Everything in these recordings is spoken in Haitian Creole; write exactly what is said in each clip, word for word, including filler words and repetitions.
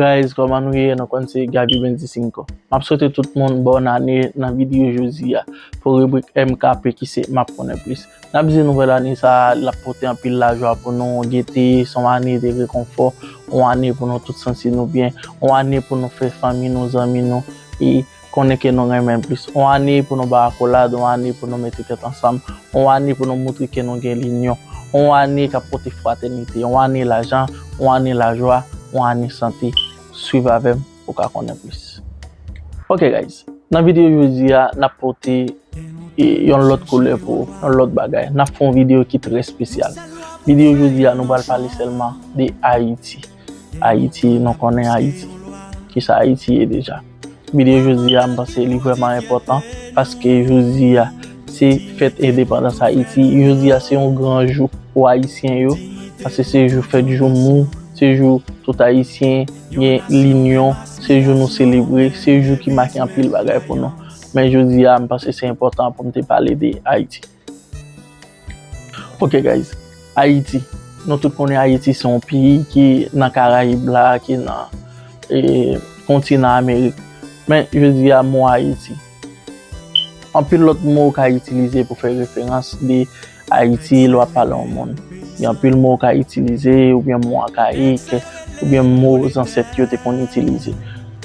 Guys, kòman nou ye? Nou konn se Gaby Bendy Cinco. M ap swete tout moun bòn ane nan videyo jodi a. Pou ribrik M K P ki se M ap konnen plis. N ap di nouvèl ane sa a, l ap pote anpil lajwa pou nou, gete, se yon ane de rekonfò, yon ane pou nou tout santi nou byen, yon ane pou nou fè fanmi nou, zanmi nou, e konnen ke nou renmen plis. Yon ane pou nou bay akolad, yon ane pou nou mete tèt ansanm, yon ane pou nou moutre ke nou gen linyon, yon ane k ap pote fratènite, yon ane lajan, yon ane lajwa, yon ane sante. Swiv avè m pou w ka konnen plis. Ok guys, nan videyo jodi a, n ap pote e, yon lòt koulè pou ou, yon lòt bagay. N ap fè yon videyo ki trè espesyal. Videyo jodi a, nou pral pale sèlman de Ayiti. Ayiti, nou konnen Ayiti. Kisa Ayiti ye deja? Videyo jodi a, m panse li vrèman enpòtan paske jodi a, se fèt endepandans Ayiti. Jodi a, se yon gran jou pou Ayisyen yo, paske se jou fèt, jou mou, se jou tout Ayisyen gen linyon, se jou nou selebre, se jou ki make anpil bagay pou nou. Men jodi a, m panse se enpòtan pou m te pale de Ayiti. Ok guys, Ayiti. Nou tout konnen Ayiti se yon peyi ki nan Karayib la, ki nan e, kontinan Amerik. Men jodi a, mo Ayiti. Anpil lòt mo w ka itilize pou fè referans de Ayiti lè w ap pale yon moun. Gen anpil mo w ka itilize, oubyen mo akayik, oubyen mo zansèt yo te konn itilize.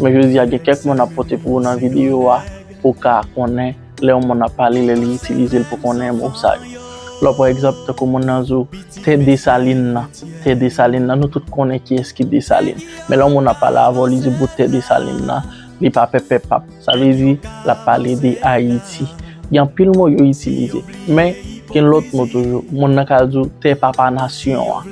Men jodi a, gen kèk mo n ap pote pou ou nan videyo a, pou w ka konnen lè yon moun ap pale, lè li itilize l pou konnen mo sa yo. Lè w, pa egzanp, tankou moun nan di w, tè Desalin nan, tè Desalin nan, nou tout konnen kiyès ki Desalin. Men lè yon moun ap pale avè w, li di w bout tè Desalin nan, li pa pèpè pap. Sa vle di, l ap pale de Ayiti. Gen anpil mo yo itilize. Men, gen lòt mo toujou. Moun nan ka di w tè papa nasyon an.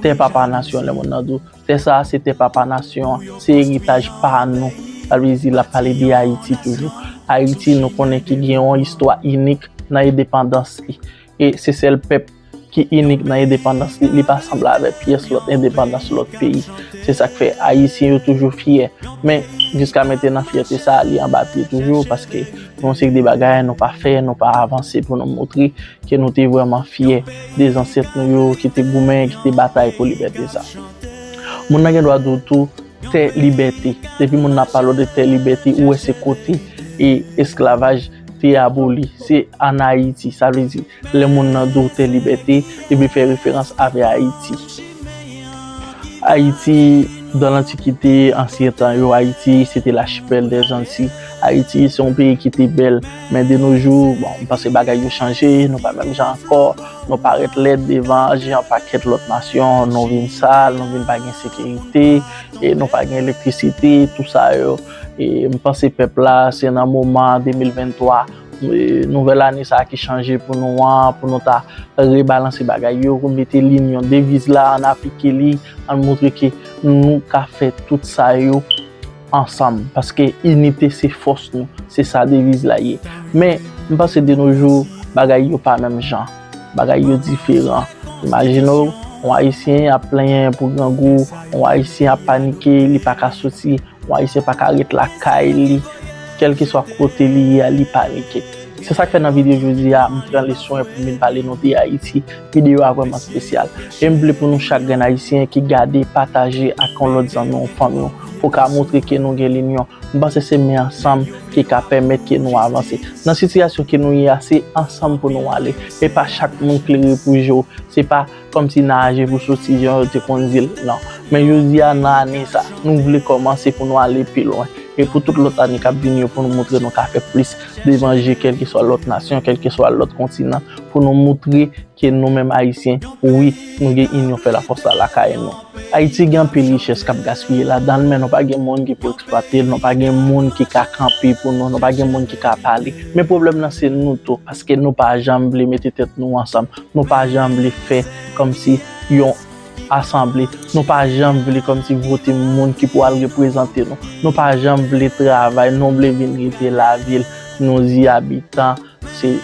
Tè papa nasyon, lè moun nan di w, tè sa a se tè papa nasyon an. Se eritaj pa nou. Sa vle di, l ap pale de Ayiti toujou. Ayiti, nou konnen ki gen yon istwa inik nan endepandans li. E se sèl pèp ki inik nan endepandans li, li pa sanble avèk pyès lòt endepandans lòt peyi. Se sa k fè Ayisyen yo toujou fyè. Men, jiska mentenan, fyète sa a, li anba pye toujou, paske gen yon seri de bagay nou pa fè, nou pa avanse pou nou moutre ke nou te vrèman fyè de zansèt nou yo ki te goumen, ki te batay pou libète sa. Moun nan gen dwa di w tou, tè libète. Depi moun nan ap pale w de tè libète, ou wè se kote e esklavaj te aboli. Se ann Ayiti, sa vle di, lè moun nan di w tè libète, li vle fè referans avè Ayiti. Ayiti, dan lantikite, ansyen tan yo, Ayiti, se te lachipèl dè Zanti. Ayiti, se yon peyi ki te bèl, men de nos jours, bon, m panse bagay yo chanje, nou pa menm jan ankò, nou parèt lèd devan je yon pakèt lòt nasyon, nou vin sal, nou vin pa gen sekirite, e nou pa gen elektrisite, tou sa yo. E m panse pèp la, se nan moman de mil venntwa, e, nouvèl ane sa a ki chanje pou nou an, pou nou ta rebalanse bagay yo, pou mete linyon, deviz la, ann aplike li, ann moutre ke nou ka fè tout sa yo ansanm. Paske inite se fòs nou, se sa deviz la ye. Men, m panse de nos jours, bagay yo pa menm jan. Bagay yo diferan. Imajine w, yon Ayisyen ap plenyen pou grangou, yon Ayisyen ap panike, li pa ka soti, yon Ayisyen pa ka ret lakay li, kèlkeswa kote li ye a, li panike. Se sa k fè nan videyo jodi a, m pran le swen pou m vin pale nou de Ayiti. Videyo a vrèman espesyal. E m vle pou nou chak grenn Ayisyen ki gade, pataje ak yon lòt zanmi w, fanmi w, pou ka moutre ke nou gen linyon. M panse se men ansanm ki ka pèmèt ke nou avanse. Nan sitiyasyon ke nou ye a, se ansanm pou nou ale. E pa chak moun klere pou je w. Se pa kòmsi naje pou soti jan yo te konn di l, non. Men jodi a, nan ane sa, nou vle kòmanse pou nou ale pi lwen. E pou tout lòt ane k ap vini yo, pou nou moutre nou ka fè plis devan je kèlkeswa lòt nasyon, kèlkeswa lòt kontinan, pou nou moutre ke nou menm Ayisyen, wi, nou gen inyon fè lafòs la lakay nou. Ayiti gen anpil richès k ap gaspiye ladan l, men nou pa gen moun ki pou eksplwate l, nou pa gen moun ki ka kanpe pou nou, nou pa gen moun ki ka pale. Men pwoblèm nan se nou tou, paske nou pa janm vle mete tèt nou ansanm. Nou pa janm vle fè kòmsi yon asanble. Nou pa janm vle kòmsi vote moun ki pou al reprezante nou. Nou pa janm vle travay, nou vle vin rete lavil. Nou di abitan, se,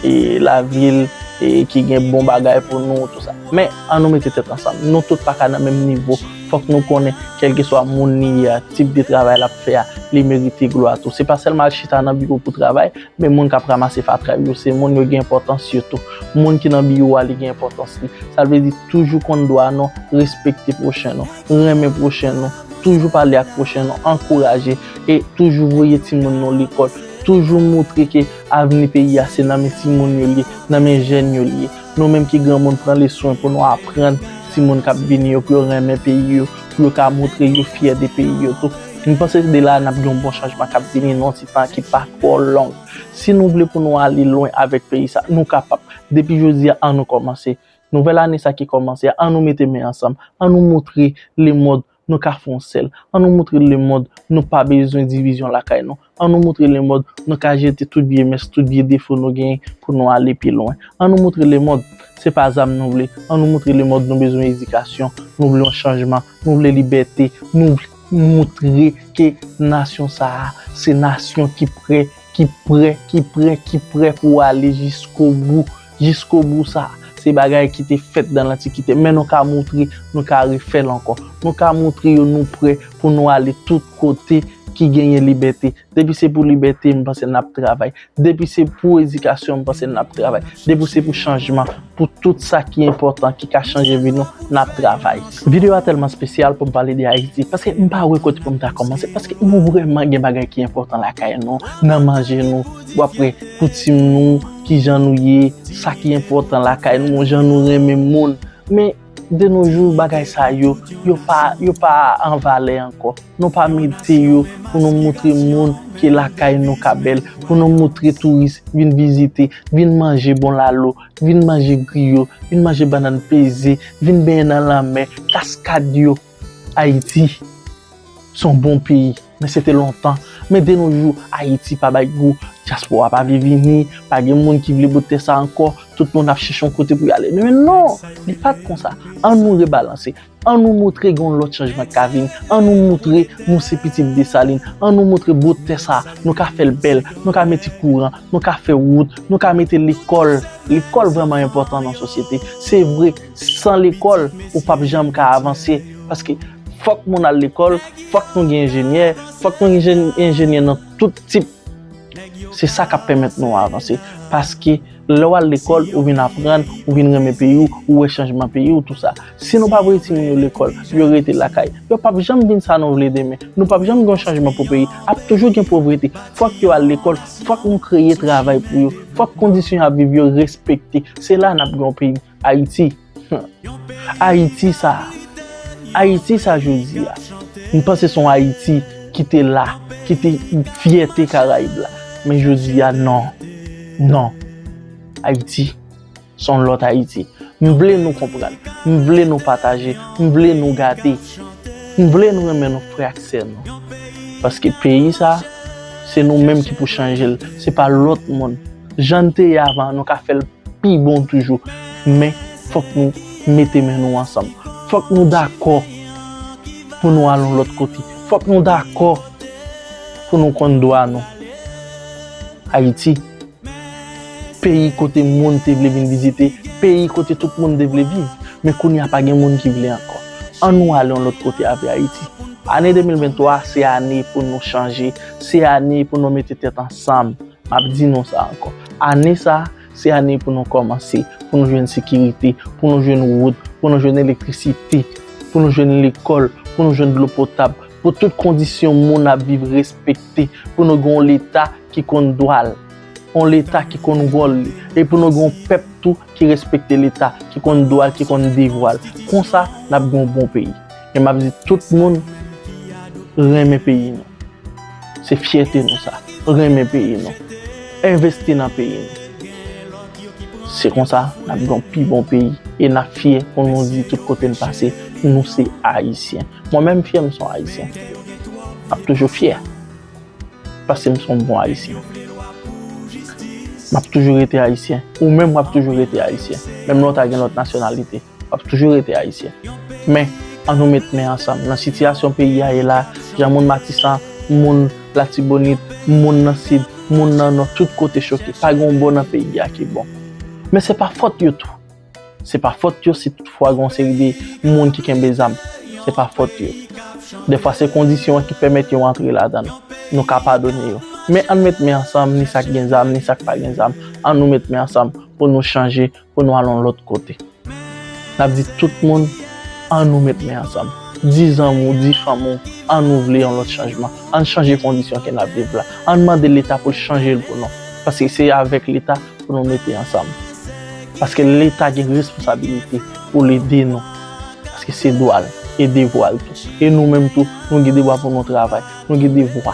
e, lavil, e, ki gen bon bagay pou nou, tou sa. Men, an nou mete tèt ansanm. Nou tout pa ka nan menm nivo. Fòk nou konnen, kèlkeswa moun li ye a, tip de travay l ap fè a, li merite glwa tou. Se pa sèlman al chita nan biwo pou travay, men moun k ap ranmase fatra yo, se moun yo gen enpòtans yo tou. Moun ki nan biwo a, li gen enpòtans li. Sa vle di toujou konn dwa nou, respekte pwochen nou, renmen pwochen nou, toujou pale ak pwochen nou, ankouraje e toujou voye timoun nou lekòl, toujou moutre ke avni peyi a se nan men timoun yo l ye, nan men jèn yo l ye. Nou menm ki granmoun, pran le swen pou nou aprann timoun k ap vini yo, pou yo renmen peyi yo, pou yo ka moutre yo fyè de peyi yo tou. M panse se de la a n ap gen yon bon chanjman k ap vini nan yon ti tan ki pa twò long. Si nou vle pou nou ale lwen avèk peyi sa, nou kapab. Depi jodi a, ann nou kòmanse. Nouvèl ane sa ki kòmanse a, ann nou mete men ansanm, ann nou moutre lemonn nou ka fè yon sèl, ann nou moutre lemonn nou pa bezwen divizyon lakay nou, ann nou moutre lemonn nou ka jete tout vye mès, tout vye defo nou genyen pou nou ale pi lwen. Ann nou moutre lemonn se pa zam nou vle, ann nou moutre lemonn nou bezwen edikasyon, nou vle yon chanjman, nou vle libète, nou vle moutre ke nasyon sa a se nasyon ki prè, ki prè, ki prè, ki prè pou ale jiskobou, jiskobou sa. Se bagay ki te fèt dan lantikite, men nou ka moutre, nou ka refè l ankò. Nou ka moutre yo nou prè pou nou ale tout kote ki genyen libète. Depi se pou libète, m panse n ap travay. Depi se pou edikasyon, m panse n ap travay. Depi se pou chanjman, pou tout sa ki enpòtan, ki ka chanje vi nou, n ap travay. Videyo a tèlman espesyal pou m pale de Ayiti, paske m pa wè kote pou m ta kòmanse, paske nou vrèman gen bagay ki enpòtan lakay nou, nan manje nou, w ap wè koutim nou, kijan nou ye, sa ki enpòtan lakay nou, jan nou renmen moun. Men, de nos jours, bagay sa yo, yo pa, yo pa an valè ankò. Nou pa mete yo pou nou moutre moun ke lakay nou ka bèl, pou nou moutre touris vin vizite, vin manje bon lalo, vin manje griyo, vin manje bannann peze, vin benyen nan lanmè, kaskad yo. Ayiti se yon bon peyi, men se te lontan. Men de nos jours, Ayiti pa bay gou, dyaspora pa vle vini, pa gen moun ki vle bout tè sa ankò, tout moun ap chèche yon kote pou y ale. Men non, li pa t konsa. Ann nou rebalanse. Ann nou moutre gen yon lòt chanjman k ka vini. Ann nou moutre nou se pitit Desalin. Ann nou moutre bout tè sa, nou ka fè l bèl, nou ka mete kouran, nou ka fè wout, nou ka mete lekòl. Lekòl vrèman enpòtan nan sosyete. Se vre, san lekòl, ou p ap janm ka avanse. Paske fòk moun al lekòl, fòk nou gen enjenyè, fòk nou gen enjenyè nan tout tip. Se sa k ap pèmèt nou avanse. Paske lè w al lekòl, ou vin aprann, ou vin renmen peyi w, ou wè chanjman peyi w, tou sa. Si nou pa voye timoun yo lekòl, yo rete lakay, yo p ap janm vin sa nou vle demen. Nou p ap janm gen yon chanjman pou peyi. Ap toujou gen povrete. Fòk yo al lekòl, fòk nou kreye travay pou yo, fòk kondisyon y ap viv yo respekte. Se la n ap gen yon peyi. Ayiti. Ayiti sa. Ayiti sa jodi a. M panse se yon Ayiti ki te la, ki te fyète Karayib la. Men jodi a, non. Non. Ayiti se yon lòt Ayiti. M vle nou konprann. M vle nou pataje. M vle nou gade. M vle nou renmen nou frè ak sè nou. Paske peyi sa, se nou menm ki pou chanje l. Se pa lòt moun. Jan n te ye avan an, nou ka fè l pi bon toujou. Men, fòk nou mete men nou ansanm. Fòk nou dakò pou nou al yon lòt kote. Fòk nou dakò pou nou konn dwa nou. Ayiti, peyi kote moun te vle vin vizite, peyi kote tout moun te vle viv. Men kounye a pa gen moun ki vle ankò. Ann nou ale yon lòt kote avè Ayiti. Ane de mil venntwa se ane pou nou chanje, se ane pou nou mete tèt ansanm. M ap di nou sa ankò. Ane sa, se ane pou nou kòmanse, pou nou jwenn sekirite, pou nou jwenn wout, pou nou jwenn elektrisite, pou nou jwenn lekòl, pou nou jwenn dlo potab, pou tout kondisyon moun ap viv respekte, pou nou gen yon Leta ki konn dwa l, yon Leta ki konn wòl li, e pou nou gen yon pèp tou ki respekte Leta, ki konn dwa l, ki konn devwa l. Konsa, n ap gen yon bon peyi. E m ap di tout moun, renmen peyi nou. Se fyète nou sa. Renmen peyi nou. Envesti nan peyi nou. Se konsa, n ap gen yon pi bon peyi. E n ap fyè pou nou di tout kote n pase, nou se Ayisyen. Mwen menm fyè, m se yon Ayisyen. M ap toujou fyè. Paske m se yon bon Ayisyen. M ap toujou rete Ayisyen. Ou menm w ap toujou rete Ayisyen. Menm lè w ta gen lòt nasyonalite, w ap toujou rete Ayisyen. Men, ann nou met men ansanm. Nan sitiyasyon peyi a ye la, jan moun Matisan, moun Latibonit, moun nan Sid, moun nan Nò, tout kote choke. Pa gen yon bò nan peyi a ki bon. Men se pa fòt yo tou. Se pa fòt yo si toutfwa gen yon seri de moun ki kenbe zam. Se pa fòt yo. Dèfwa se kondisyon an ki pèmèt yo antre ladan l. Nou ka padone yo. Men ann met men ansanm, ni sa k gen zam, ni sa k pa gen zam. Ann nou met men ansanm pou nou chanje, pou nou al yon lòt kote. N ap di tout moun, ann nou met men ansanm. Di zanmi w, di fanmi w, ann nou vle yon lòt chanjman. Ann chanje kondisyon ke n ap viv la. Ann mande Leta pou l chanje l pou nou. Paske se avèk Leta pou nou mete ansanm. Paske Leta gen responsabilite pou l ede nou. Paske se dwa l e devwa l tou. E nou menm tou, nou gen devwa pou nou travay. Nou gen devwa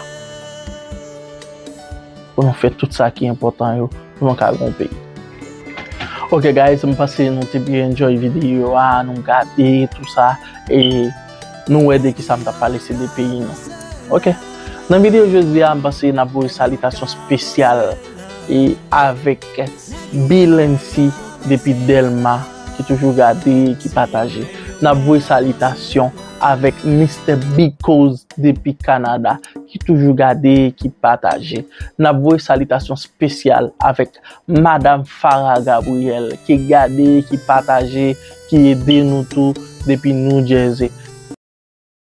pou nou fè tout sa ki enpòtan yo pou nou ka gen yon peyi. Ok guys, m panse nou te byen enjoy videyo a, nou gade tout sa e nou wè de ki sa m t ap pale, se de peyi nou. Ok. Nan videyo jodi a, m panse n ap voye salitasyon espesyal e avèk Bilensi depi Dèlma ki toujou gade, ki pataje. N ap voye salitasyon avèk Mistè Big Koz depi Kanada ki toujou gade, ki pataje. N ap voye salitasyon espesyal avèk Madam Farah Gabriel ki gade, ki pataje, ki ede nou tou depi New Jersey.